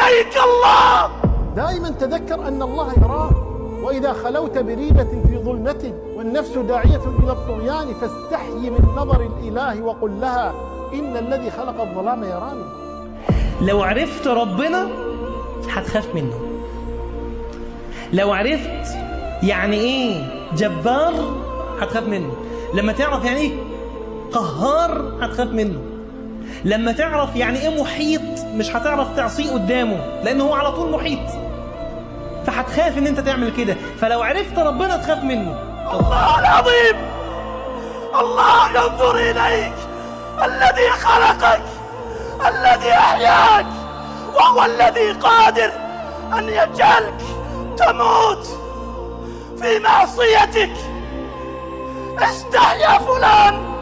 إليك الله. دائما تذكر أن الله يراك، وإذا خلوت بريبة في ظلمة والنفس داعية إلى الطغيان فاستحي من نظر الإله وقل لها إن الذي خلق الظلام يراني. لو عرفت ربنا هتخاف منه. لو عرفت يعني ايه جبار هتخاف منه. لما تعرف يعني ايه قهار هتخاف منه. لما تعرف يعني ايه محيط مش هتعرف تعصيه قدامه لانه هو على طول محيط، فهتخاف ان انت تعمل كده. فلو عرفت ربنا تخاف منه. الله العظيم، الله ينظر إليك، الذي خلقك، الذي أحياك، وهو الذي قادر أن يجعلك تموت في معصيتك. استح يا فلان.